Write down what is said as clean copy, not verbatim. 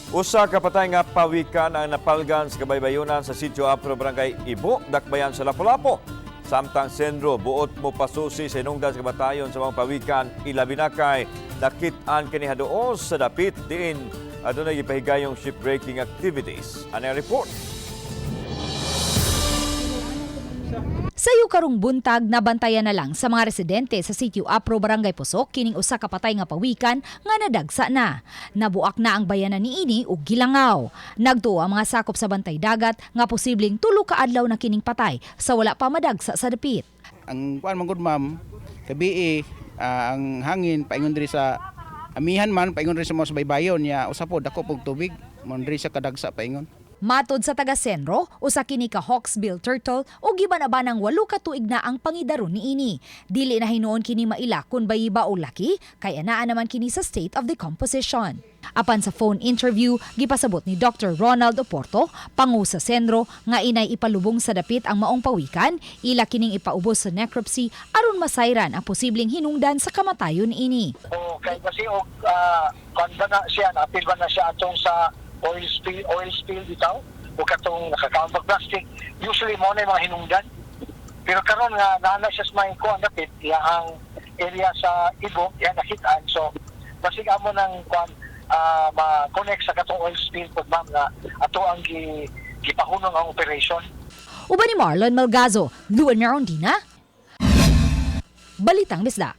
Usa ka patay nga pawikan ang napalgan sa kabaybayonan sa Sitio Apro, Barangay Ibo, Dakbayan sa Lapu-Lapu. Samtang CENRO buot mo pasusi sa hinungdan sa kamatayon sa mga pawikan, ilabi na kay nakit-an kini haduos sa dapit diin adunay gipahigayong shipbreaking activities. Ano ang report? Sayo karong buntag, nabantayan na lang sa mga residente sa Sitio Apro, Barangay Pusok kining usa ka patay nga pawikan nga nadagsa na. Nabuak na ang bayanan niini ug gilangaw. Nagtuo ang mga sakop sa bantay dagat nga posibleng 3 ka adlaw na kining patay sa wala pa madagsa sa dapit. Ang kuan man gud, ma'am, gabi ang hangin paingon diri sa amihan man, paingon diri sa mga baybayon niya, usa po dako pog tubig man diri sa kadagsa paingon. Matod sa taga CENRO, usa kini ka hawksbill turtle ug giban-abanang 8 ka tuig na ang pangidaron niini. Dili na hinuon kini maila kung bayi ba o laki, kay anaa naman kini sa state of decomposition. Apan sa phone interview, gipasabot ni Dr. Ronald Oporto, pangu sa CENRO, nga inay ipalubong sa dapit ang maong pawikan, ila kining ipaubos sa necropsy aron masayran ang posibleng hinungdan sa kamatayon ini. O kay kasi og kuan ba na siya, naapil ba na siya atong sa oil spill bitaw o katong nakakaon plastic. Usually mo na yung mga hinungdan, pero karon nga naa na siya sa may kuan dapit, iyang area sa Ibo iya nakitaan, so basig amo ng kuan ma-connect sa katong oil spill pod, ma'am, nga ato ang gipahunong ang operation. Uban ni Marlon Malgazo, Luan Merondina, Balitang Bisdak.